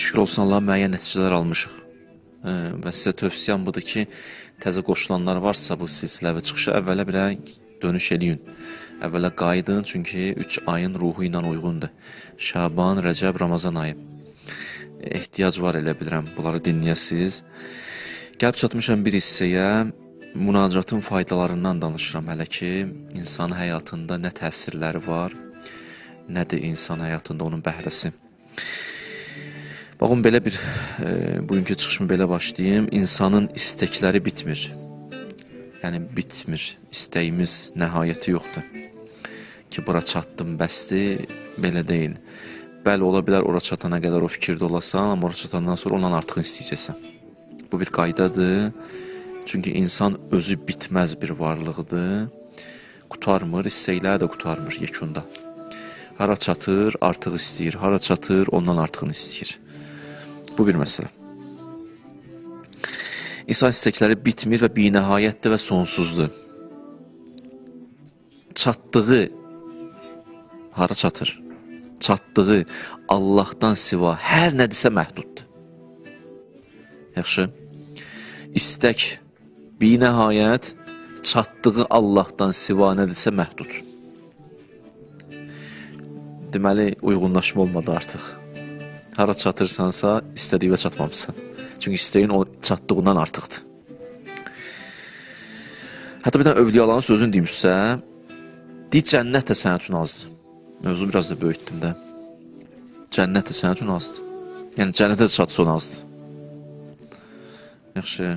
Şükür olsun Allah, müəyyən nəticələr almışıq. Və sizə tövsiyəm budur ki, təzə qoşulanlar varsa bu silsiləvi çıxışa əvvələ belə dönüş eləyin. Əvvələ qayıdın, çünki 3 ayın ruhu ilə uyğundur. Şaban, Rəcəb, Ramazan ayı. Ehtiyac var elə bilirəm, bunları dinləyəsiniz. Gəlib çatmışam bir hissəyə, münacatın faydalarından danışıram hələ ki, insanın həyatında nə təsirləri var, nədir insan həyatında onun bəhrəsi. Baxın, belə bir, bugünkü çıxışımı belə başlayayım. İnsanın istəkləri bitmir. Yəni, bitmir. İstəyimiz nəhayəti yoxdur. Ki, bura çatdım, bəsdir, belə deyil. Bəli, ola bilər ora çatana qədər o fikirdə olasan, amma ora çatandan sonra ondan artıq istəyəcəksən. Bu bir qaydadır. Çünki insan özü bitməz bir varlıqdır. Qurtarmır, istəkləri də qurtarmır yekunda. Hara çatır, artıq istəyir. Hara çatır, ondan artığını istəyir. Bu bir məsələ. İnsan istəkləri bitmir və binəhayətdir və sonsuzdur. Çatdığı, hara çatır? Çatdığı Allahdan siva hər nədirsə məhduddur. Yaxşı. İstək binəhayət, çatdığı Allahdan siva nədirsə məhdud. Deməli, uyğunlaşma olmadı artıq. Hara çatırsansa, istədiyinə çatmamışsan. Çünki istəyin o çatdığından artıqdır. Hətta bir dənə övliyaların sözünü deyimsə, deyir, cənnət də sənin üçün azdır. Mövzu biraz da böyütdüm də. Cənnət də sənin üçün azdır. Yəni, cənnətə də çatsa on azdır. Yaxşı.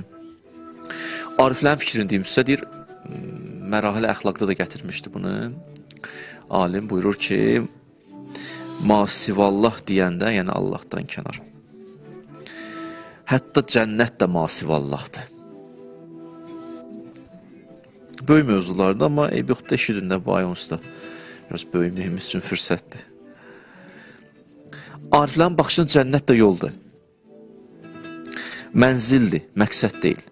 Ariflərin fikrini deyimsə, deyir, mərahil əxlaqda da gətirmişdi bunu. Alim buyurur ki, masivallah deyəndə, yəni Allahdan kənar. Hətta cənnət də masivallahdır. Böyük mövzulardır, amma eyb yoxdur, eşidin də bu ay onsuz da. Biraz böyümlüyümüz üçün fürsətdir. Ariflərin baxışında cənnət də yoldur. Mənzildir, məqsəd deyil.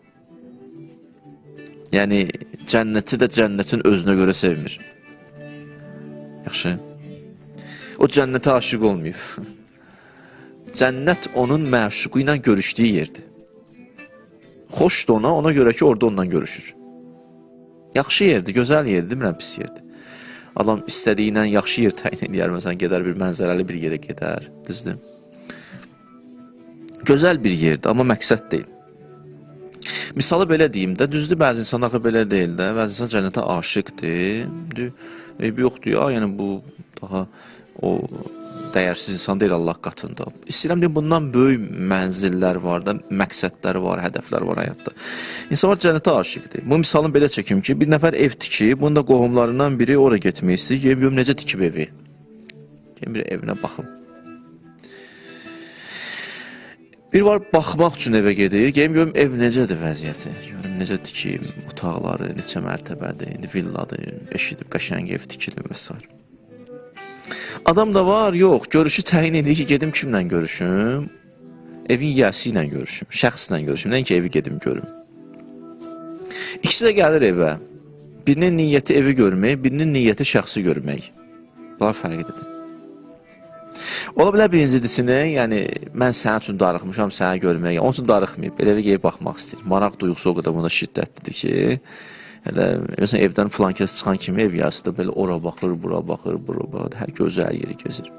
Yəni, cənnəti də cənnətin özünə görə sevmir. Yaxşı. O cənnətə aşiq olmayıb. Cənnət onun məşuqu ilə görüşdüyü yerdir. Xoşdur ona, ona görə ki, orada ondan görüşür. Yaxşı yerdir, gözəl yerdir, demirəm pis yerdir. Adam istədiyi ilə yaxşı yer təyin edər, məsələn, gedər bir mənzərəli bir yerə gedər, düzdür? Gözəl bir yerdir, amma məqsəd deyil. Misalı belə deyim də, düzdür, bəzi insanlar belə deyil də, bəzi insan cənnətə aşiqdir, eybi yoxdur ya, yəni bu daha o dəyərsiz insan deyil Allah qatında. İstəyirəm deyim, bundan böyük mənzillər var da, məqsədlər var, hədəflər var həyatda. İnsan var cənnətə aşiqdir. Bu misalını belə çəkim ki, bir nəfər ev tikib, bunun da qohumlarından biri ora getmək istəyir. Deyim, görüm necə tikib evi. Deyim, bir evinə baxım. Bir var, baxmaq üçün evə gedir. Deyim, görüm ev necədir vəziyyəti. Görüm necə tikib, otaqları, neçə mərtəbədir, indi villadır, eşidib, qəşəng ev tikilib və s. Adam da var, yox, görüşü təyin edir ki, gedim kimlə görüşüm? Evin yiyəsi ilə görüşüm, şəxslə görüşüm, nəinki evi gedim görüm. İkisi də gəlir evə. Birinin niyyəti evi görmək, birinin niyyəti şəxsi görmək. Bunlar fərqlidir. Ola bilər birincisini, yəni mən sənin üçün darıxmışam, sənə görməyə, onun üçün darıxmayıb, elə evə gəlib baxmaq istəyir. Maraq duyğusu o qədər bunda şiddətlidir ki, elə, məsələn, evdən filan kəs çıxan kimi ev yasıdır, belə ora baxır, bura baxır, bura baxır, hər gözü hər yeri gezir.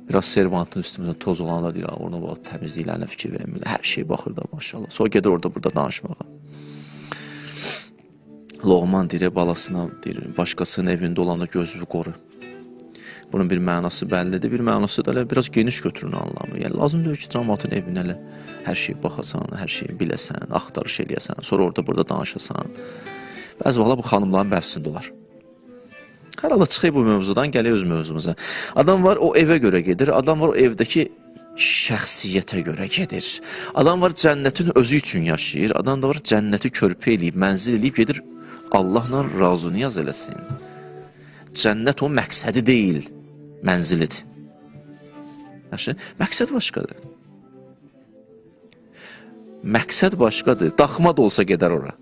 Biraz servantın üstümüzdə toz olanda deyir, ona bax, təmizliklərinə fikir vermirlər, hər şey baxır da maşallah. Sonra gedir orada burada danışmağa. Loğman deyir, balasına deyir, başqasının evində olanda gözünü qoru. Bunun bir mənası bəllidir, bir mənası da elə biraz geniş götürün anlamı. Yəni, lazım deyil ki, cəmaatın evinə elə hər şeyi baxasan, hər şeyi biləsən, axtarış eləyəsən, sonra orada burada danışasan. Bəzi vaxtlar bu xanımların bəzisində olar. Hər halda çıxıb bu mövzudan, gələk öz mövzumuza. Adam var, o evə görə gedir, adam var, o evdəki şəxsiyyətə görə gedir. Adam var, cənnətin özü üçün yaşayır, adam da var, cənnəti körpü eləyib, mənzil eləyib, gedir, Allahla razı niyaz eləsin. Cənnət o məqsədi deyil, mənzilidir. Yaxşı, məqsəd başqadır. Məqsəd başqadır. Daxma da olsa gedər ora.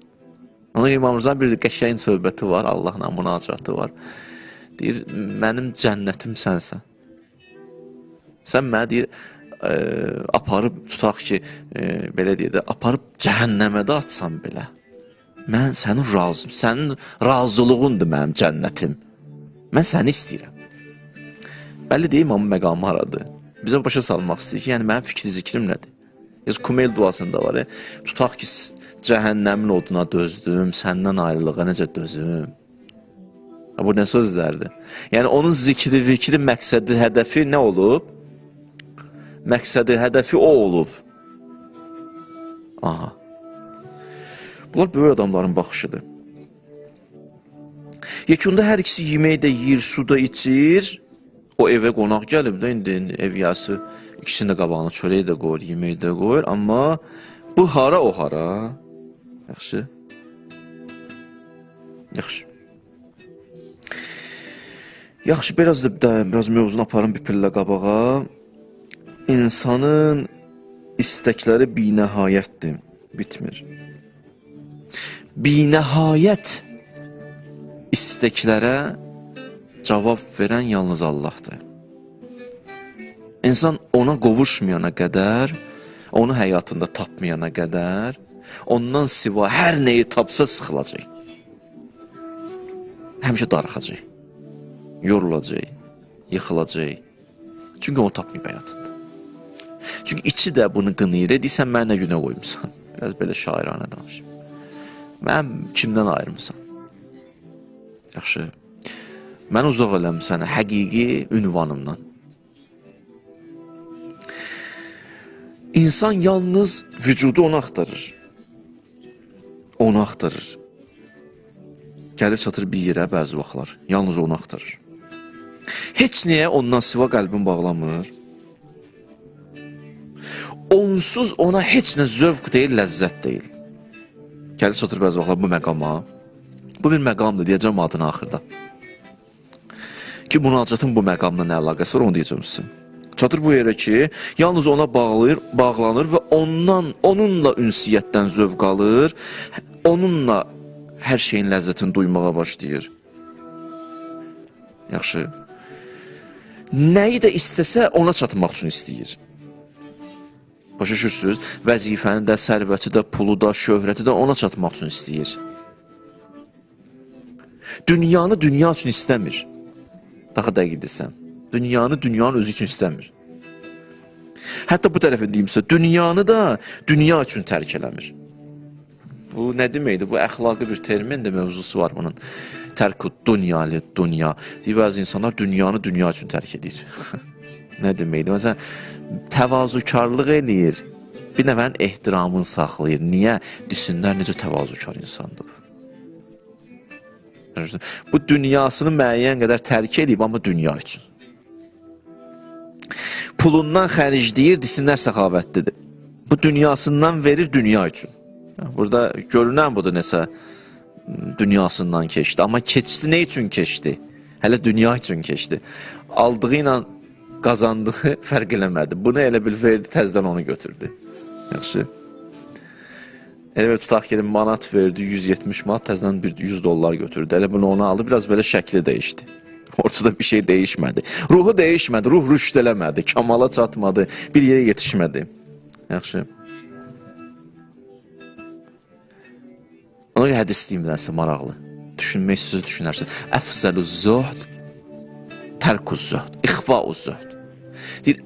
Ona İmam Rızanın bir qəşəng söhbəti var, Allahla münacatı var. Deyir, mənim cənnətim sənsən. Sən mənə deyir, aparıb, tutaq ki, belə deyək də, aparıb cəhənnəmə də atsan belə. Mən sənin razım, sənin razılığındır mənim cənnətim. Mən səni istəyirəm. Bəlli deyil, imamın məqamı haradır. Bizə başa salmaq istəyir ki, yəni mənim fikri zikrim nədir? Kumel duasında var. Tutaq ki, cəhənnəmin oduna dözdüm, səndən ayrılığa necə dözüm? Bu nə sözlərdir? Yəni onun zikri, fikri, məqsədi, hədəfi nə olub? Məqsədi, hədəfi o olub. Aha. Bunlar böyük adamların baxışıdır. Yekunda hər ikisi yemək də yiyir, su da içir. O evə qonaq gəlib də, indi ev yası ikisinin də qabağına çörək də qoyur, yemək də qoyur. Amma bu hara, o hara? Yaxşı. Yaxşı. Yaxşı, biraz da biraz mövzunu aparım bir pillə qabağa. İnsanın istəkləri binəhayətdir, bitmir. Binəhayət istəklərə cavab verən yalnız Allahdır. İnsan ona qovuşmayana qədər, onu həyatında tapmayana qədər, ondan siva hər nəyi tapsa sıxılacaq. Həmişə darıxacaq, yorulacaq, yıxılacaq. Çünki onu tapmayıb həyatında. Çünki içi də bunu qınayır. Deyirsən, mənə nə günə qoymuşsan? Biraz belə şairanə danışım. Mən kimdən ayırmısan? Yaxşı. Mən uzaq eləmişsən həqiqi ünvanımdan. İnsan yalnız vücudu onu axtarır. Onu axtarır. Gəlir çatır bir yerə bəzi vaxtlar. Yalnız onu axtarır. Heç nəyə ondan siva qəlbin bağlamır. Onsuz ona heç nə zövq deyil, ləzzət deyil. Gəlir çatır bəzi vaxtlar bu məqama. Bu bir məqamdır, deyəcəm adını axırda. Ki, münacatın bu məqamla nə əlaqəsi var, onu deyəcəm sizə. Çatır bu yerə ki, yalnız ona bağlanır və onunla ünsiyyətdən zövq alır, onunla hər şeyin ləzzətini duymağa başlayır. Yaxşı. Nəyi də istəsə ona çatmaq üçün istəyir. Başa düşürsünüz? Vəzifəni də, sərvəti də, pulu da, şöhrəti də ona çatmaq üçün istəyir. Dünyanı dünya üçün istəmir. Daha dəqiq desəm. Dünyanı dünyanın özü üçün istəmir. Hətta bu tərəfini deyimsə, dünyanı da dünya üçün tərk eləmir. Bu nə deməkdir? Bu əxlaqi bir termindir, mövzusu var bunun. Tərk-ü dünya li dünya. Deyir, bəzi insanlar dünyanı dünya üçün tərk edir. Nə deməkdir? Məsələn, təvazökarlıq eləyir. Bir nəvənin ehtiramını saxlayır. Niyə? Desinlər necə təvazökar insandır. Bu dünyasını müəyyən qədər tərk edib, amma dünya üçün. Pulundan xərcləyir, desinlər səxavətlidir. Bu dünyasından verir dünya üçün. Burada görünən budur nəsə dünyasından keçdi. Amma keçdi, nə üçün keçdi? Hələ dünya üçün keçdi. Aldığı ilə qazandığı fərq eləmədi. Bunu elə bil verdi, təzdən onu götürdü. Yaxşı. Elə bir tutaq ki, manat verdi, 170 manat, təzdən 100 dollar götürdü. Elə bunu ona aldı, biraz belə şəkli dəyişdi. Ortada bir şey dəyişmədi. Ruhu dəyişmədi, ruh rüşd eləmədi, kamala çatmadı, bir yerə yetişmədi. Yaxşı. Ona görə hədis deyim də maraqlı. Düşünmək siz düşünərsiniz. Əfzəlu zöhd, tərku zöhd, ixvau zöhd. Deyir,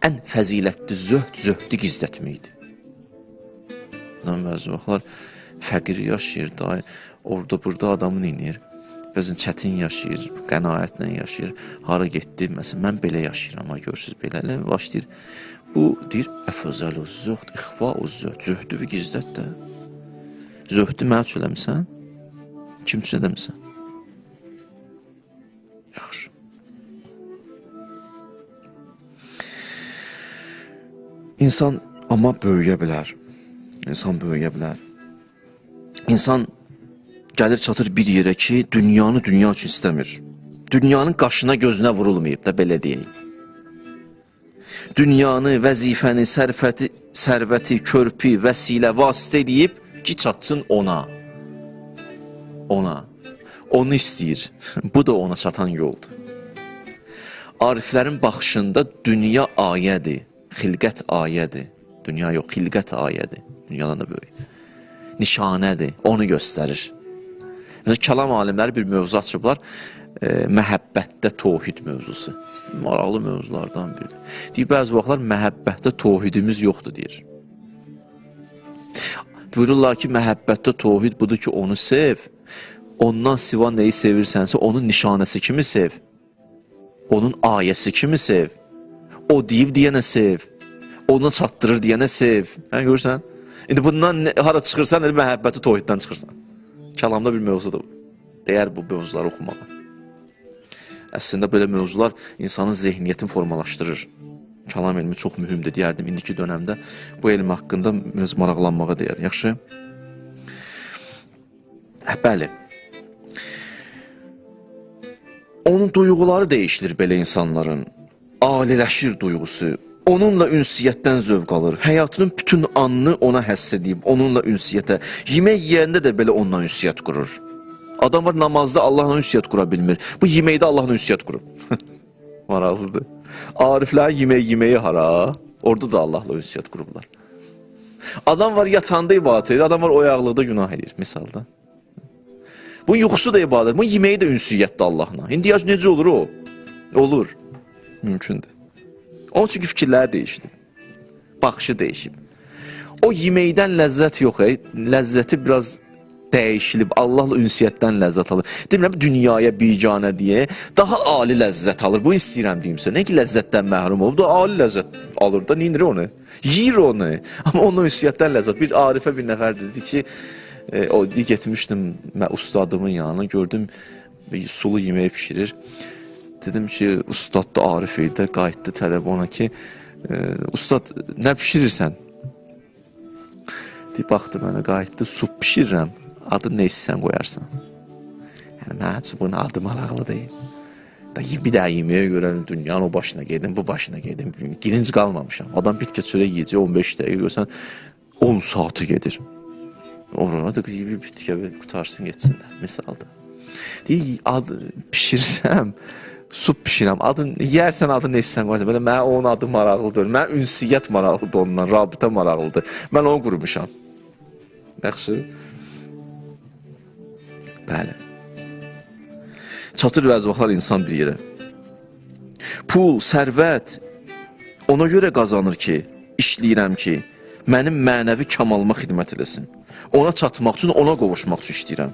ən fəzilətli zöhd, zöhdü gizlətməkdir. Adam bəzi vaxtlar fəqir yaşayır, day, orada burada adamın inir. Bəzən çətin yaşayır, qənaətlə yaşayır. Hara getdi, məsələn, mən belə yaşayıram, ha, görürsünüz, belə elə başlayır. Bu, deyir, əfzəlu zöhd, ixvau zöhd, zöhdü gizlət də. Zöhdü mənə üçün eləmirsən? Kim üçün eləmirsən? Yaxşı. İnsan amma böyüyə bilər. İnsan böyüyə bilər. İnsan gəlir çatır bir yerə ki, dünyanı dünya üçün istəmir. Dünyanın qaşına gözünə vurulmayıb da, belə deyək. Dünyanı, vəzifəni, sərvəti, körpü, vəsilə, vasitə eləyib ki, çatsın ona. Ona. Onu istəyir. Bu da ona çatan yoldur. Ariflərin baxışında dünya ayədir. Xilqət ayədir. Dünya yox, xilqət ayədir. Dünyadan da böyük. Nişanədir, onu göstərir. Məsələn, kəlam alimləri bir mövzu açıblar, məhəbbətdə tohid mövzusu. Maraqlı mövzulardan biridir. Deyir, bəzi vaxtlar məhəbbətdə tohidimiz yoxdur, deyir. Buyururlar ki, məhəbbətdə tohid budur ki, onu sev. Ondan siva neyi sevirsənsə, onun nişanəsi kimi sev. Onun ayəsi kimi sev. O deyib deyənə sev. Ona çatdırır deyənə sev. Yəni, görürsən? İndi bundan hara çıxırsan, elə məhəbbəti tohiddən çıxırsan. Kəlamda bir mövzudur. Dəyər bu mövzuları oxumağa. Əslində, belə mövzular insanın zehniyyətini formalaşdırır. Kəlam elmi çox mühümdür, deyərdim. İndiki dönəmdə bu elm haqqında biraz maraqlanmağa deyər. Yaxşı? Bəli. Onun duyğuları dəyişilir belə insanların. Aliləşir duyğusu. Onunla ünsiyyətdən zövq alır. Həyatının bütün anını ona həsr edib, onunla ünsiyyətə. Yemək yeyəndə də belə onunla ünsiyyət qurur. Adam var namazda Allahla ünsiyyət qura bilmir. Bu yeməkdə Allahla ünsiyyət qurub. Maraqlıdır. Ariflərin yemək yeməyi hara? Orada da Allahla ünsiyyət qurublar. Adam var yatanda ibadət edir, adam var oyaqlıqda günah edir, misalda. Bunun yuxusu da ibadət, bunun yeməyi də ünsiyyətdir Allahla. İndi yaş necə olur o? Olur. Mümkündür. Onun üçün ki, fikirləri dəyişdi. Baxışı dəyişib. O yeməkdən ləzzət yox, ləzzəti biraz dəyişilib, Allahla ünsiyyətdən ləzzət alır. Demirəm, dünyaya biganə deyə daha ali ləzzət alır. Bu istəyirəm deyim sənə. Nə ki, ləzzətdən məhrum olub, da ali ləzzət alır da, neyinir onu? Yiyir onu. Amma onunla ünsiyyətdən ləzzət. Bir arifə bir nəfər dedi ki, o getmişdim mən ustadımın yanına, gördüm, sulu yeməyi pişirir. Dedim ki, ustad da arif idi, qayıtdı tələbə ona ki, ustad, nə pişirirsən? Deyib, baxdı mənə, qayıtdı, su pişirirəm, adı nə istəyirsən qoyarsan. Yəni, mənə üçün bunun adı maraqlı deyil. Bir daha yeməyə görə dünyanın o başına gedim, bu başına gedim, girinc qalmamışam. Adam bitkə çörək yiyəcək, 15 dəqiqə görsən, 10 saatı gedir. Orada da bir bitkə qutarsın, getsin də, misalda. Deyir, adı pişirirəm, su pişirəm, adın, yeyərsən adı nə istəyirsən qoyarsan. Belə mənə onun adı maraqlıdır, mənə ünsiyyət maraqlıdır ondan, rabitə maraqlıdır. Mən onu qurmuşam. Yaxşı. Bəli. Çatır bəzi vaxtlar insan bir yerə. Pul, sərvət ona görə qazanır ki, işləyirəm ki, mənim mənəvi kamalıma xidmət eləsin. Ona çatmaq üçün, ona qovuşmaq üçün işləyirəm.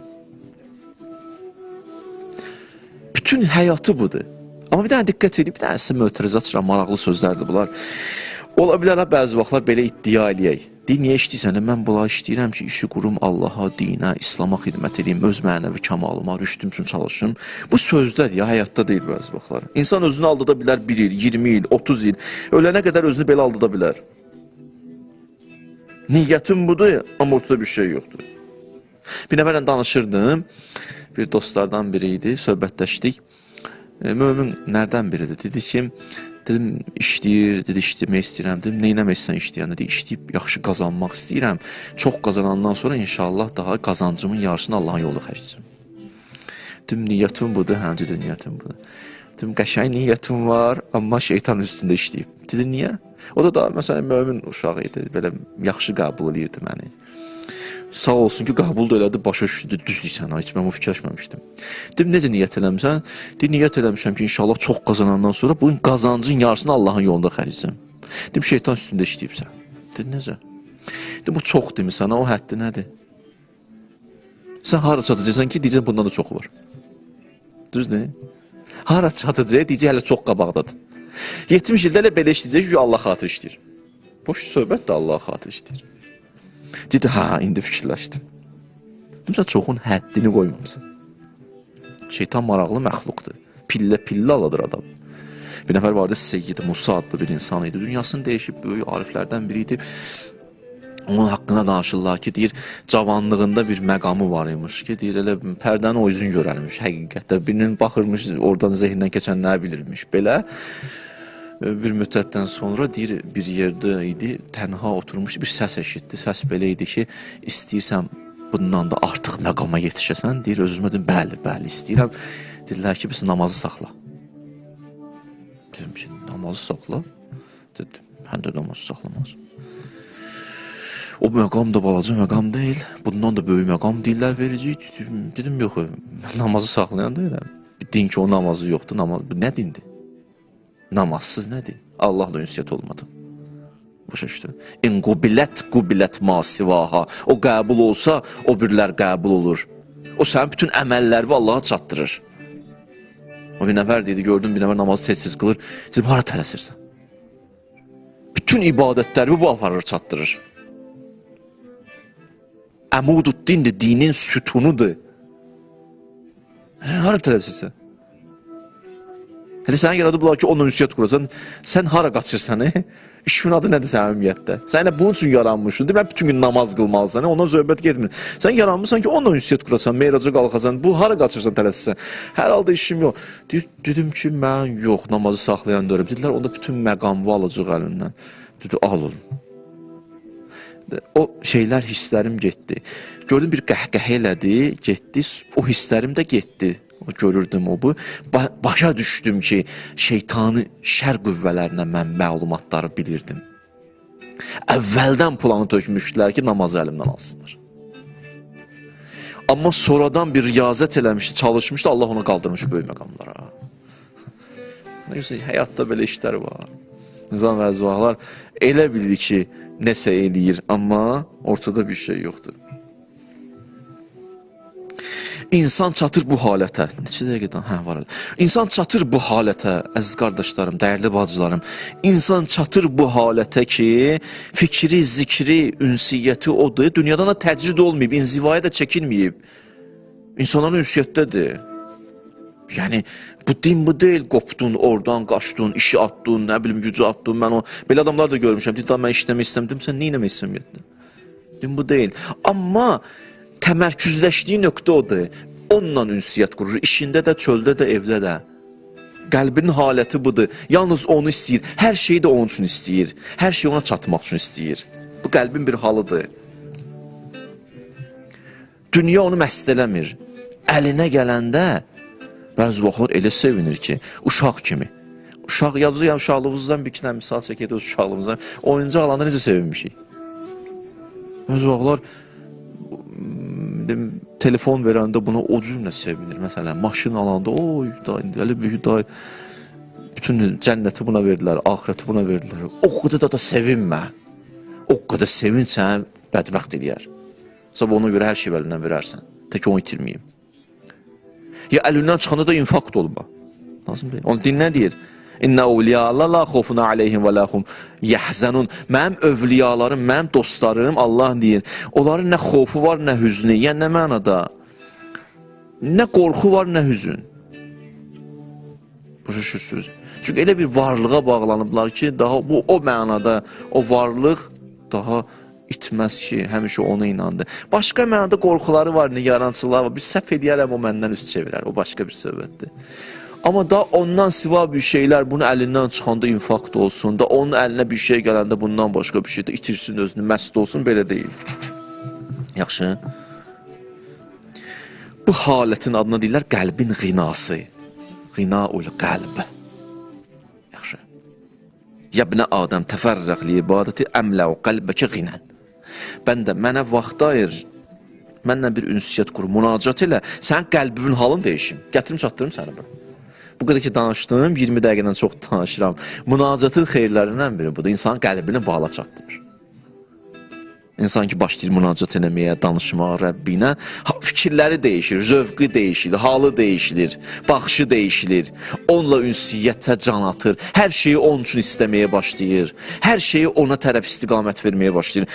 Bütün həyatı budur. Amma bir dənə diqqət edin, bir dənə sizə mötərizə açıram, maraqlı sözlərdir bunlar. Ola bilər, bəzi vaxtlar belə iddia eləyək. Deyir, niyə işləyirsən? Mən bunları işləyirəm ki, işi qurum Allaha, dinə, İslama xidmət edeyim, öz mənəvi kamalıma, rüşdüm üçün çalışım. Bu sözdədir, ya, həyatda deyil bəzi vaxtlar. İnsan özünü aldada bilər 1 il, 20 il, 30 il, ölənə qədər özünü belə aldada bilər. Niyyətim budur, amma ortada bir şey yoxdur. Bir nəfərlə danışırdım, bir dostlardan biri idi, söhbətləşdik. Mömin nərdən biridir? Dedi ki, dedim, işləyir, dedi, işləmək istəyirəm. Dedim, nə eləmək istəyirsən işləyən? Dedi, işləyib yaxşı qazanmaq istəyirəm. Çox qazanandan sonra inşallah daha qazancımın yarısını Allahın yolunda xərcləyəcəm. Dedim, niyyətim budur, həm dedi, niyyətim budur. Dedim, qəşəng niyyətim var, amma şeytan üstündə işləyib. Dedi, niyə? O da daha, məsələn, mömin uşağı idi, belə yaxşı qəbul edirdi məni. Sağ olsun ki, qəbul da elədi, başa düşdü, düz deyirsən, heç mən bu fikirləşməmişdim. Dedim, necə niyyət eləmişsən? Deyir, niyyət eləmişəm ki, inşallah çox qazanandan sonra bunun qazancın yarısını Allahın yolunda xərcləyəcəm. Dedim, şeytan üstündə işləyibsən. Dedi, necə? Dedim, bu çox demirsən, o həddi nədir? Sən hara çatacaqsan ki, deyəcəksən, bundan da çoxu var. Düzdür? Hara çatacaq, deyəcək, hələ çox qabaqdadır. 70 ildə elə belə işləyəcək ki, Allah xatır işləyir. Boş söhbət də Allah xatır işləyir. Dedi, hə, indi fikirləşdim. Dedim, sən çoxun həddini qoymamısan. Şeytan maraqlı məxluqdur. Pillə-pillə aladır adam. Bir nəfər vardı, Seyyid Musa adlı bir insan idi. Dünyasını dəyişib, böyük ariflərdən biri idi. Onun haqqında danışırlar ki, deyir, cavanlığında bir məqamı var imiş ki, deyir, elə pərdəni o üzün görərmiş həqiqətdə. Birinin baxırmış, oradan zehindən keçənləri bilirmiş. Belə bir müddətdən sonra deyir, bir yerdə idi, tənha oturmuşdu, bir səs eşitdi. Səs belə idi ki, istəyirsən bundan da artıq məqama yetişəsən, deyir, özümə dedim, bəli, bəli, istəyirəm. Dedilər ki, biz namazı saxla. Dedim ki, namazı saxla? Dedim, Sən də namazı saxlamaz. O məqam da balaca məqam deyil. Bundan da böyük məqam deyirlər verəcək. Dedim, yox, mən namazı saxlayan deyiləm. Din ki, o namazı yoxdur. Namaz, bu nə dindir? Namazsız nə din? Allahla ünsiyyət olmadı. Başa düşdün? İn qubilət, qubilət ma sivaha. O qəbul olsa, o birlər qəbul olur. O sənin bütün əməlləri Allaha çatdırır. O bir nəfər dedi, gördüm, bir nəfər namazı tez-tez qılır. Dedim, hara tələsirsən? Bütün ibadətləri bu aparır, çatdırır. Əmudud dindir, dinin sütunudur. Hara tələsirsən? Hələ sənə yaradıblar ki, onunla ünsiyyət qurasan, sən hara qaçırsan? İşin adı nədir sənin ümumiyyətdə? Sən elə bunun üçün yaranmışsın, deyirəm, bütün gün namaz qılmalısan, ondan söhbət getmir. Sən yaranmışsan ki, onunla ünsiyyət qurasan, meyraca qalxasan, bu hara qaçırsan, tələsirsən? Hər halda işim yox. Dedim ki, mən yox, namazı saxlayan deyirəm. Dedilər, onda bütün məqamı alacaq əlindən. Dedi, al onu. O şeylər, hisslərim getdi. Gördüm, bir qəhqəhə elədi, getdi, o hisslərim də getdi. O görürdüm o bu. Başa düşdüm ki, şeytanı şər qüvvələrinə mən məlumatları bilirdim. Əvvəldən planı tökmüşdülər ki, namazı əlimdən alsınlar. Amma sonradan bir riyazət eləmişdi, çalışmışdı, Allah onu qaldırmış böyük məqamlara. Neyse, həyatda belə işlər var. İnsan bəzi vaxtlar elə bilir ki, nəsə eləyir, amma ortada bir şey yoxdur. İnsan çatır bu halətə. Neçə dəqiqədən? Hə, var hələ. İnsan çatır bu halətə, əziz qardaşlarım, dəyərli bacılarım. İnsan çatır bu halətə ki, fikri, zikri, ünsiyyəti odur. Dünyadan da təcrid olmayıb, inzivaya da çəkilməyib. İnsanların ünsiyyətdədir. Yəni, bu din bu deyil, qopdun, oradan qaçdın, işi atdın, nə bilim, gücü atdın. Mən o, belə adamlar da görmüşəm. Dedim, mən işləmək istəmirdim, sən nə eləmək istəmirdin? Din bu deyil. Amma təmərküzləşdiyi nöqtə odur. Onunla ünsiyyət qurur. İşində də, çöldə də, evdə də. Qəlbinin haləti budur. Yalnız onu istəyir. Hər şeyi də onun üçün istəyir. Hər şeyi ona çatmaq üçün istəyir. Bu qəlbin bir halıdır. Dünya onu məst eləmir. Əlinə gələndə bəzi vaxtlar elə sevinir ki, uşaq kimi. Uşaq, yalnız yəni uşaqlığımızdan bir iki dənə misal çəkək də uşaqlığımızdan. Oyuncaq alanda necə sevinmişik? Bəzi vaxtlar telefon verəndə buna o cürlə sevinir. Məsələn, maşın alanda, oy, day, elə böyük day, bütün cənnəti buna verdilər, axirəti buna verdilər. O qədər da sevinmə. O qədər sevin səni bədbəxt eləyər. Sabah ona görə hər şey əlindən verərsən. Tək onu itirməyim. Ya əlindən çıxanda da infarkt olma. Lazım deyil. Onun din nə deyir? İnna evliya Allah la xofun aleyhim və la hum yahzanun. Mənim övliyalarım, mənim dostlarım, Allah deyir, onların nə xofu var, nə hüznü. Yəni nə mənada? Nə qorxu var, nə hüzün. Başa düşürsünüz. Çünki elə bir varlığa bağlanıblar ki, daha bu o mənada o varlıq daha itməz ki, həmişə ona inandı. Başqa mənada qorxuları var, nigarançılığı var. Bir səhv eləyərəm, o məndən üz çevirər. O başqa bir söhbətdir. Amma da ondan siva bir şeylər, bunu əlindən çıxanda infarkt olsun, da onun əlinə bir şey gələndə bundan başqa bir şey də itirsin özünü, məst olsun, belə deyil. Yaxşı. Bu halətin adına deyirlər qəlbin qinası. Qinaul qəlb. Yaxşı. Yəbnə Adəm təfərrəq li ibadəti əmləu qəlbəkə qinən. Bəndə mənə vaxt ayır, mənlə bir ünsiyyət qur, münacat elə, sənin qəlbinin halını dəyişim. Gətirim, çatdırım səni bura. Bu qədər ki danışdım, 20 dəqiqədən çox danışıram. Münacatın xeyirlərindən biri budur. İnsanın qəlbini bala çatdırır. İnsan ki başlayır münacat eləməyə, danışmağa Rəbbi ilə, fikirləri dəyişir, zövqü dəyişilir, halı dəyişilir, baxışı dəyişilir. Onunla ünsiyyətə can atır, hər şeyi onun üçün istəməyə başlayır, hər şeyi ona tərəf istiqamət verməyə başlayır.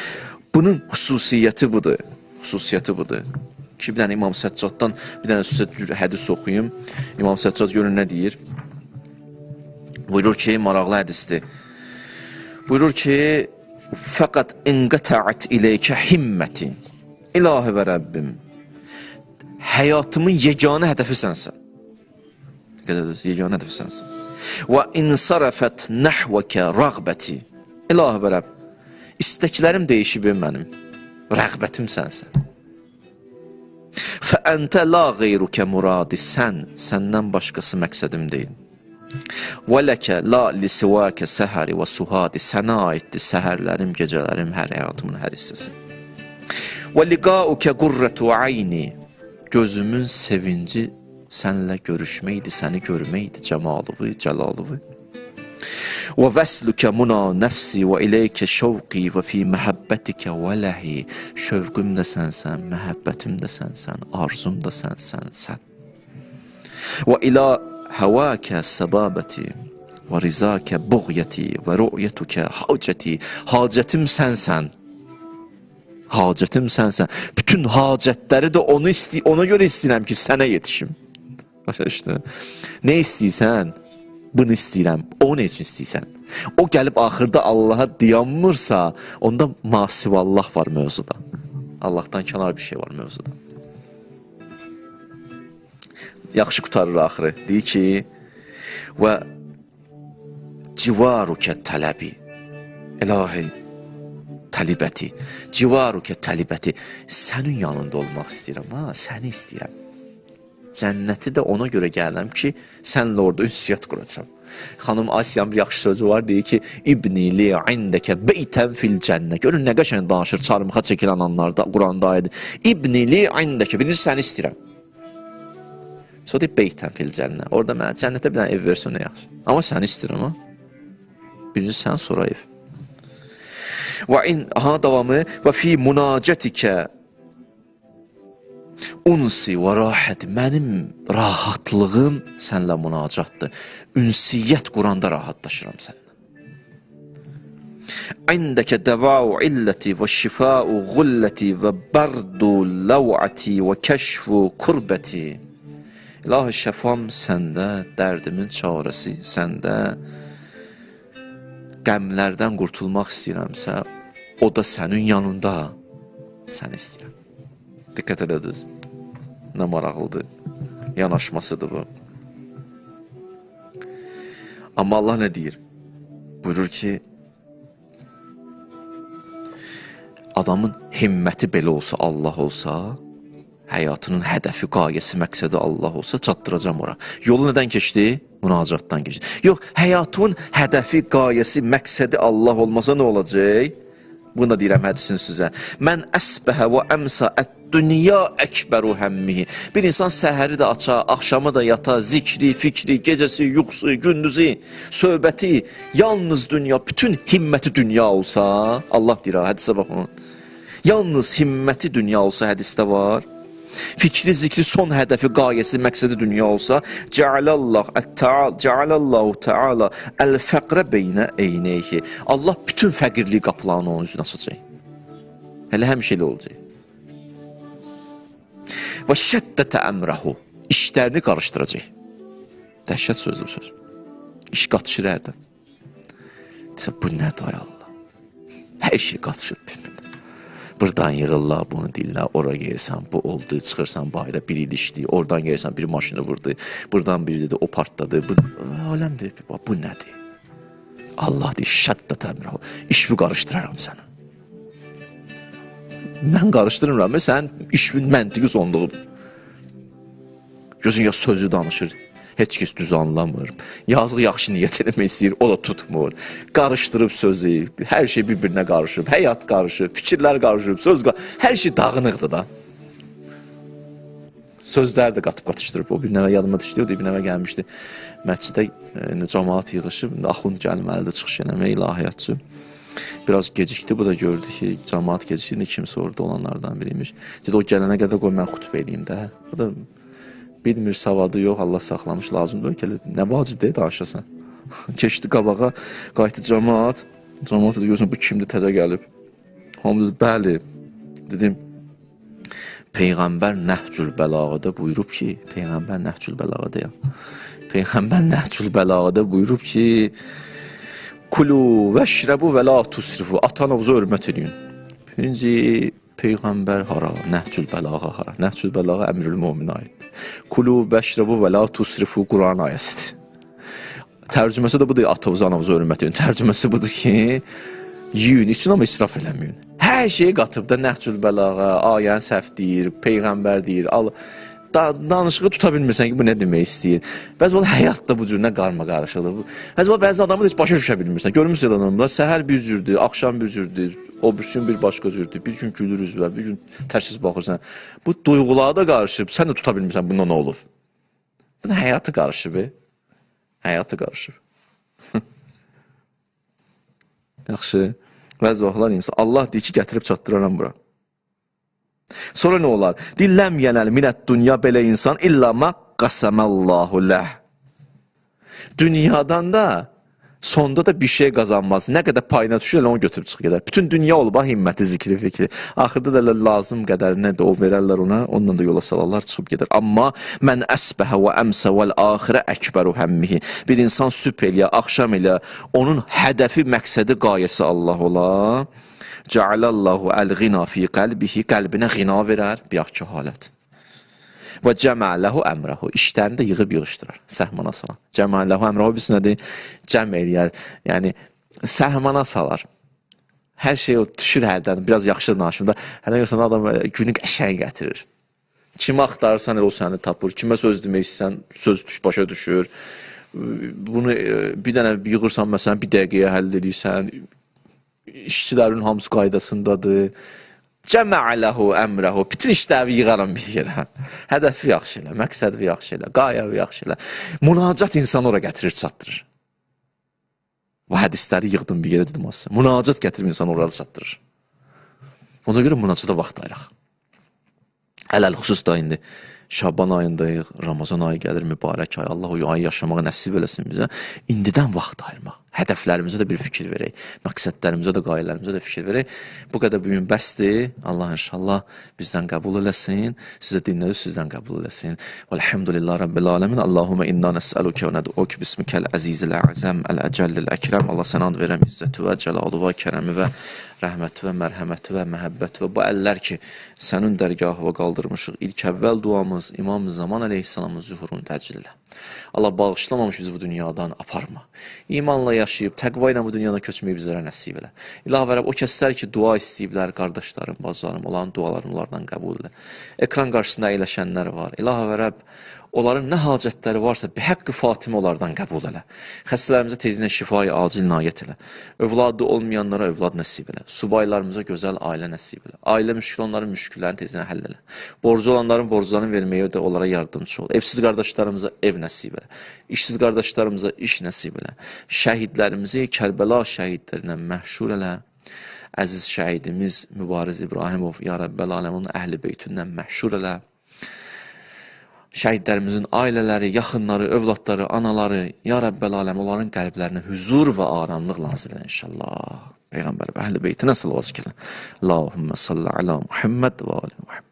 Bunun xüsusiyyəti budur, xüsusiyyəti budur. Ki, bir dənə İmam Səccaddan bir dənə sizə hədis oxuyum. İmam Səccad görün nə deyir? Buyurur ki, maraqlı hədisdir. Buyurur ki, fəqət inqətəət ileykə himmətin. İlahi və Rəbbim, həyatımın yeganə hədəfi sənsən. Yeganə hədəfi sənsən. Və insarəfət nəhvəkə rəğbəti. İlahi və Rəbb, istəklərim dəyişib mənim, rəğbətim sənsən. Fəəntə la qeyrukə muradi, sən, səndən başqası məqsədim deyil. Və ləkə la lisivəkə səhəri və suhadi. Sənə aiddir səhərlərim, gecələrim, hər həyatımın hər hissəsi. Və liqaukə qurrətu ayni. Gözümün sevinci sənlə görüşməkdir, səni görməkdir, cəmalıvı, cəlalıvı. Və vəslükə muna nəfsi və iləykə şövqi və fi məhəbbətikə və ləhi. Şövqüm də sənsən, məhəbbətim də sənsən, arzum da sənsən, sən. Və ilə həvəkə səbabəti və rizakə buğyəti və rü'yətukə hacəti. Hacətim sənsən. Hacətim sənsən. Bütün hacətləri də onu ona görə istəyirəm ki, sənə yetişim. Başa düşdün? Nə istəyirsən? Bunu istəyirəm. O nə üçün istəyirsən? O gəlib axırda Allaha dayanmırsa, onda masivallah var mövzuda. Allahdan kənar bir şey var mövzuda. Yaxşı qurtarır axırı. Deyir ki, və civarukə tələbi. İlahi, təlibəti. Civarukə təlibəti. Sənin yanında olmaq istəyirəm, ha? Səni istəyirəm. Cənnəti də ona görə gəlirəm ki, sənlə orada ünsiyyət quracam. Xanım Asiyanın bir yaxşı sözü var, deyir ki, İbni li indəkə beytən fil cənnə. Görün, nə qəşəng danışır, çarmıxa çəkilən anlarda, Quranda ayədir. İbni li indəkə, bilir, səni istəyirəm. Sonra deyir, beytən fil cənnə. Orada mənə cənnətə bir dənə ev versin, nə yaxşı. Amma səni istəyirəm, ha? Birinci sən, sonra ev. Və in, aha, davamı, və fi münacətikə unsi və rahat, mənim rahatlığım sənlə münacatdır. Ünsiyyət quranda rahatlaşıram səninlə. İndəkə dəvau illəti və şifau gulləti və bərdu ləvəti və kəşfu kurbəti. İlahi, şəfam səndə, dərdimin çarəsi səndə. Qəmlərdən qurtulmaq istəyirəmsə, o da sənin yanında, səni istəyirəm. Diqqət elədiniz. Nə maraqlıdır. Yanaşmasıdır bu. Amma Allah nə deyir? Buyurur ki, adamın himməti belə olsa, Allah olsa, həyatının hədəfi, qayəsi, məqsədi Allah olsa, çatdıracam ora. Yolu nədən keçdi? Münacatdan keçdi. Yox, həyatın hədəfi, qayəsi, məqsədi Allah olmasa nə olacaq? Bunu da deyirəm hədisin sizə. Mən əsbəhə və əmsa ət-dünya əkbəru həmmihi. Bir insan səhəri də aça, axşamı da yata, zikri, fikri, gecəsi, yuxusu, gündüzü, söhbəti, yalnız dünya, bütün himməti dünya olsa, Allah deyir, hədisə baxın. Yalnız himməti dünya olsa, hədisdə var. Fikri, zikri, son hədəfi, qayəsi, məqsədi dünya olsa, Cəalallahu Teala əl-fəqrə beynə eyneyhi. Allah bütün fəqirlik qapılarını onun üzünə açacaq. Hələ həmişə elə olacaq. Və şəddətə əmrəhu. İşlərini qarışdıracaq. Dəhşət sözdür bu söz. İş qatışır hərdən. Desə, bu nədir ay Allah? Hər şey qatışır bir-birinə. Buradan yığırlar, bunu deyirlər, ora gelirsən, bu oldu, çıxırsan bayıra, bir ilişdi, oradan gelirsən, bir maşını vurdu, buradan biri dedi, o partladı, bu aləmdir, bu nədir? Allah deyir, şəddət əmrəhu, işvi qarışdıraram sənə. Mən qarışdırmıram, sənin işvin məntiqi sonluğu. Gözün ya sözü danışır, heç kəs düz anlamır. Yazıq yaxşı niyyət eləmək istəyir, o da tutmur. Qarışdırıb sözü, hər şey bir-birinə qarışıb, həyat qarışıb, fikirlər qarışıb, söz qarışıb, hər şey dağınıqdır da. Sözlər də qatıb qatışdırıb. O bir nəvə yadıma düşdü, o da bir nəvə gəlmişdi. Məscidə cəmaat yığışıb, axund gəlməlidir, çıxış eləmək, ilahiyyatçı. Biraz gecikdi, bu da gördü ki, cəmaat gecikdi, indi kimsə orada olanlardan biriymiş. Dedi, o gələnə qədər qoy mən xütbə eləyim də. Bu da bilmir, savadı yox, Allah saxlamış, lazımdır ki, nə vacib deyil, danışasan. Keçdi qabağa, qayıtdı cəmaat. Cəmaat dedi, görürsən, bu kimdir, təzə gəlib. Hamı dedi, bəli. Dedim, Peyğəmbər Nəhcül Bəlağədə buyurub ki, Peyğəmbər Nəhcül Bəlağədə ya. Peyğəmbər Nəhcül Bəlağədə buyurub ki, Kulu vəşrəbu və la tusrifu. Ata-ananıza hörmət edin. Birinci, Peyğəmbər hara, Nəhcül Bəlağa hara. Nəhcül Bəlağa Əmirül Möminə aiddir. Kulu vəşrəbu və la tusrifu Quran ayəsidir. Tərcüməsi də budur, ata-ananıza, ananıza hörmət edin. Tərcüməsi budur ki, yiyin, için amma israf eləməyin. Hər şeyi qatıb da Nəhcül Bəlağa, ayəni səhv deyir, Peyğəmbər deyir. Al. Danışığı tuta bilmirsən ki, bu nə demək istəyir. Bəzi vaxt həyat da bu cür nə qarma qarışıqdır. Bəzi vaxt bəzi adamı da heç başa düşə bilmirsən. Görmürsün adamlar, səhər bir cürdür, axşam bir cürdür, o birisi gün bir başqa cürdür. Bir gün gülür üzvə, bir gün tərsiz baxırsan. Bu duyğulara da qarışıb, sən də tuta bilmirsən bunda nə olub. Bu da həyatı qarışıb. Həyatı qarışıb. Yaxşı, bəzi vaxtlar insan, Allah deyir ki, gətirib çatdıraram bura. Sonra nə olar? Dilləm yənəl minət dünya belə insan illə mə qasaməllahu ləh. Dünyadan da sonda da bir şey qazanmaz. Nə qədər payına düşür, elə onu götürüb çıxıb gedər. Bütün dünya olub, ha, himməti, zikri, fikri. Axırda da elə lazım qədərinə də o verərlər ona, onunla da yola salarlar, çıxıb gedər. Amma mən əsbəhə və əmsə vəl axirə əkbəru həmmihi. Bir insan sübh eləyə, axşam eləyə, onun hədəfi, məqsədi, qayəsi Allah ola. Cəalallahu əl-ğina fi qəlbihi, qəlbinə ğina verər, bir yaxşı halət. Və cəmələhu əmrəhu, işlərini də yığıb yığışdırar, səhmana salar. Cəmələhu əmrəhu biz nədir? Cəm eləyər, yəni səhmana salar. Hər şey o düşür hərdən, biraz yaxşı danışımda. Hərdən görsən adam günü qəşəng gətirir. Kimi axtarırsan elə o səni tapır, kimə söz demək istəyirsən, söz düş, başa düşür. Bunu bir dənə yığırsan, məsələn, bir dəqiqəyə həll edirsən. İşçilərin hamısı qaydasındadır. Cəmələhu əmrəhu. Bütün işləri yığaram bir yerə. Hədəfi yaxşı elə, məqsədi yaxşı elə, qayəvi yaxşı elə. Münacat insanı ora gətirir, çatdırır. Bu hədisləri yığdım bir yerə dedim aslında. Münacat gətirib insanı ora çatdırır. Ona görə münacata vaxt ayıraq. Ələl xüsus da indi Şaban ayındayıq, Ramazan ayı gəlir, mübarək ay. Allah o ayı yaşamağı nəsib eləsin bizə. İndidən vaxt ayırmaq. Hədəflərimizə də bir fikir verək. Məqsədlərimizə də, qayələrimizə də fikir verək. Bu qədər bugün bəsdir. Allah inşallah bizdən qəbul eləsin. Sizə dinlədi, sizdən qəbul eləsin. Velhamdülillah Rabbil aləmin. Allahumma inna nəsəluke və nəd'uke bismikəl əzizil əzəm, əl-əcəllil əkrəm. Allah sənə and verəm izzəti və cəlalı və kərəmi və rəhməti və mərhəməti və məhəbbəti və bu əllər ki, sənin dərgahına qaldırmışıq. İlk əvvəl duamız İmam Zaman əleyhissalamın zühurunu təcil elə. Allah bağışlamamış bizi bu dünyadan aparma. İmanla yaşayıb, təqva ilə bu dünyadan köçməyi bizlərə nəsib elə. İlahi Rəbb, o kəslər ki, dua istəyiblər, qardaşlarım, bacılarım, onların dualarını onlardan qəbul elə. Ekran qarşısında əyləşənlər var. İlahi Rəbb, onların nə hacətləri varsa, bihaqqı Fatimə onlardan qəbul elə. Xəstələrimizə tezliklə şifayı acil inayət elə. Övladı olmayanlara övlad nəsib elə. Subaylarımıza gözəl ailə nəsib elə. Ailə müşkül olanların müşküllərini tezliklə həll elə. Borcu olanların borclarını verməyə də onlara yardımcı ol. Evsiz qardaşlarımıza ev nəsib elə. İşsiz qardaşlarımıza iş nəsib elə. Şəhidlərimizi Kərbəla şəhidlərinə məhşur elə. Əziz şəhidimiz Mübariz İbrahimov, ya Rəbbəl aləmin əhl-i beytündən məhşur elə. Şəhidlərimizin ailələri, yaxınları, övladları, anaları, ya Rəbbəl aləm, onların qəlblərinə hüzur və aramlıq nazil elə inşallah. Peyğəmbər və əhl-i beytinə salavat gələ. Allahümmə salli alə Muhammed və alə Muhammed.